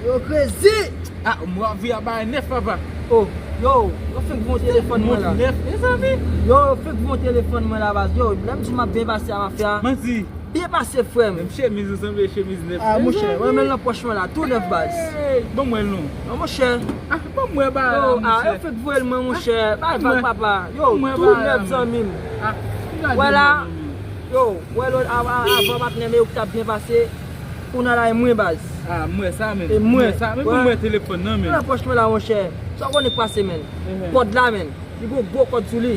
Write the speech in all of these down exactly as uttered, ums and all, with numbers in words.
Yo, crazy! Ah, mwa vi a bay nèf, papa. Oh, yo, yo fèk voye telefòn mwen la. Nèf, mezanmi. Yo, yo fèk voye telefòn mwen la, baz. Yo, lè m di m ap byen pase a mafya. Manti. Byen pase, frè m. Menm chemiz ou sanble chemiz nèf. Ah, monchè, mwen menm nan pòch mwen la, tou nèf, baz. Hey, ban mwen l non. Non, monchè. Ah, ban mwen ba la, monchè. Yo, ah, yo fèk voye l mwen, monchè. Bay vag, papa. Yo, tou nèf, zanmi m. Ah, wè la. Yo, wè lòt, a- a- avan patnè m yo ki t ap byen pase. Kounye a la, e mwen, baz. Ah, mwen sa, men. E mwen. Mwen sa, men ban mwen telefòn nan, men. Nan pòch mwen la, monchè. Sa w konnen k pase, men. Kòd la, men. Li gon gwo kòd sou li.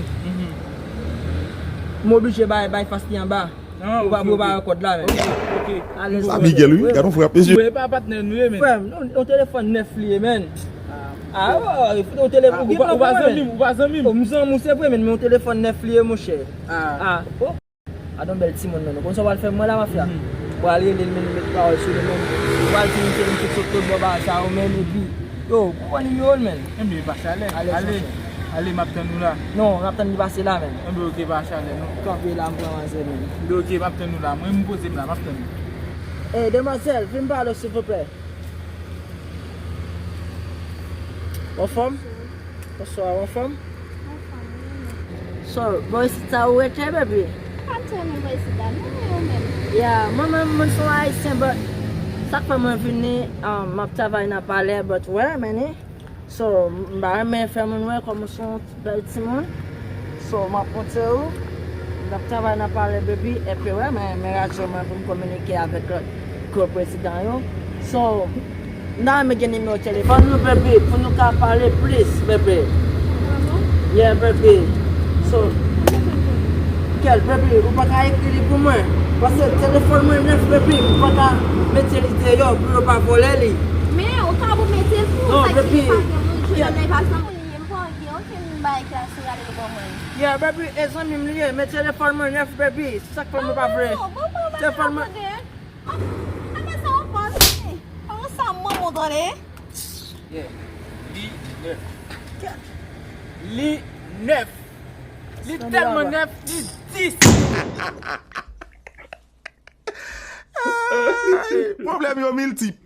M oblije bay, bay fas li anba. Ou pa, ou pa wè kòd la, men. Ok, ok. Alèz. Sa Miguel, wi. Gad yon frap, mesye. Mwen pa patnè nou ye, men. Frè m, yon, yon telefòn nèf li ye, men. Ah, oh, yon telefòn, ou pa zanmi m, ou pa zanmi m. Oh, m zanmi w, se vre, men, men yon telefòn nèf li ye, monchè. Ah, oh. Gad yon bèl timoun, men. Ou konn sa w pral fè mwen la, mafya? Ou pral rele l, men, ou met pawòl sou li, men. Ou pral di m se li ki sot lòt bò ba sa, ou menm, epi, yo, ou konn nimewo l, men. Enben, pa chalè. Ale, ale, m ap tann ou la. Non, m ap tann li pase la, men. Enben, ok, pa chalè, non. Kanpe la, m pran manzè, men. Enben, ok, m ap tann ou la. Mwen, m poze m la, m ap tann ou. Eh, demwazèl, vin pale, silvouplè. Anfòm? Bonswa, anfòm? Anfòm, wi. So, bò isit sa ou rete, baby? Pa m te renmen bò isit la, non, men ou menm? Yeah, mwen menm, mwen se yon Ayisyen, but sa k fè mwen vini, um, m ap travay nan palè, but wè, men, eh. So, m pa renmen fè moun wè kòm m se yon bèl timoun. So, m ap montre ou. M ap travay nan palè, baby, epi wè, men, men radyo mwen pou m kominike avèk lòt gwo prezidan yo. So, m ta renmen gen nimewo telefòn nou, baby, pou nou ka pale plis, baby. Yeah, baby. So, kèl, baby, ou pa ka ekri li pou mwen? Paske telefòn mwen nèf, baby, m pa ka mete li deyò pou yo pa vòlè li. Men, ou ka pou mete l pou ou, sa ki pa gen moun jwenn nan, pa janm li ye, m pa gen okenn bagay ki asire ale l ban mwen. Yeah, baby, e zanmi m li ye, men telefòn mwen nèf, baby, sa k fè mwen pa vle. Telefòn mwen. Apa sa w panse? Kòman sa manman w tande? Yeah. Li nèf. Li nèf. Li tèlman nèf, li dis. Ay, pwoblèm yo miltip.